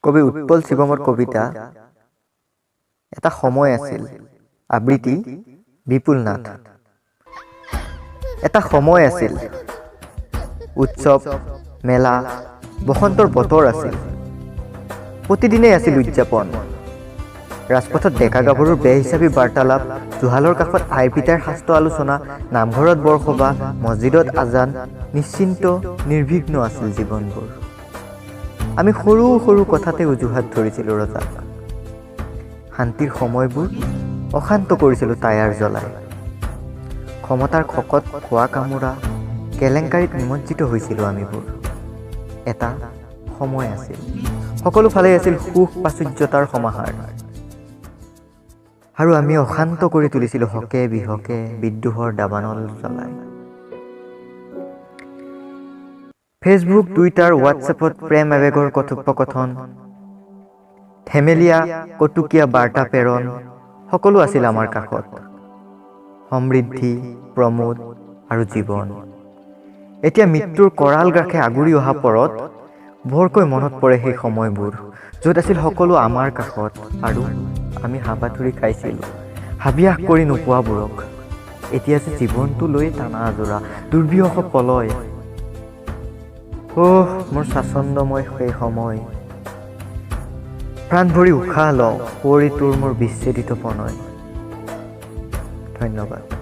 কবি উৎপল শিৱমৰ কবিতা এটা সময় আছিল। আবৃত্তি বিপুল নাথ। এটা সময় আছিল, উৎসৱ, মেলা, বসন্তৰ বতৰ আছিল। প্ৰতিদিনেই আছিল উদযাপন। ৰাজপথত ডেকা গাভৰুৰ বেহিচাপী বাৰ্তালাপ, জুহালৰ কাষত আই পিতাইৰ শাস্ত্ৰ আলোচনা, নামঘৰত বৰসভা, মছজিদত আজান। নিশ্চিন্ত নিৰ্বিঘ্ন আছিল জীৱনবোৰ। আমি সৰু সৰু কথাতে অজুহাত ধৰিছিলোঁ ৰজাক। শান্তিৰ সময়বোৰ অশান্ত কৰিছিলোঁ টায়াৰ জ্বলাই। ক্ষমতাৰ খকত খোৱা কামোৰা কেলেংকাৰীত নিমজ্জিত হৈছিলোঁ আমিবোৰ। এটা সময় আছিল, সকলো ফালেই আছিল সুখ প্ৰাচুৰ্যতাৰ সমাহাৰ আৰু আমি অশান্ত কৰি তুলিছিলোঁ হকে বিহকে বিদ্ৰোহৰ দাবানল জ্বলাই। ফেচবুক, টুইটাৰ, হোৱাটছএপত প্ৰেম আৱেগৰ কথোপকথন, ধেমেলীয়া কটুকীয়া বাৰ্তা প্ৰেৰণ, সকলো আছিল আমাৰ কাষত। সমৃদ্ধি, প্ৰমোদ আৰু জীৱন। এতিয়া মৃত্যুৰ কৰাল গ্ৰাসে আগুৰি অহা পৰত বৰকৈ মনত পৰে সেই সময়বোৰ, য'ত আছিল সকলো আমাৰ কাষত আৰু আমি হাবাথুৰি খাইছিলোঁ হাবিয়াস কৰি নোপোৱাবোৰক। এতিয়া যে জীৱনটো লৈ টানা আজোৰা দুৰ্বিষহ পলয়। অহ, মোৰ স্বাচ্ছন্দ্যময় সেই সময়! প্ৰাণ ভৰি উশাহ লওঁ, সুঁৱৰি তোৰ মোৰ বিচ্ছেদিত প্ৰণয়। ধন্যবাদ।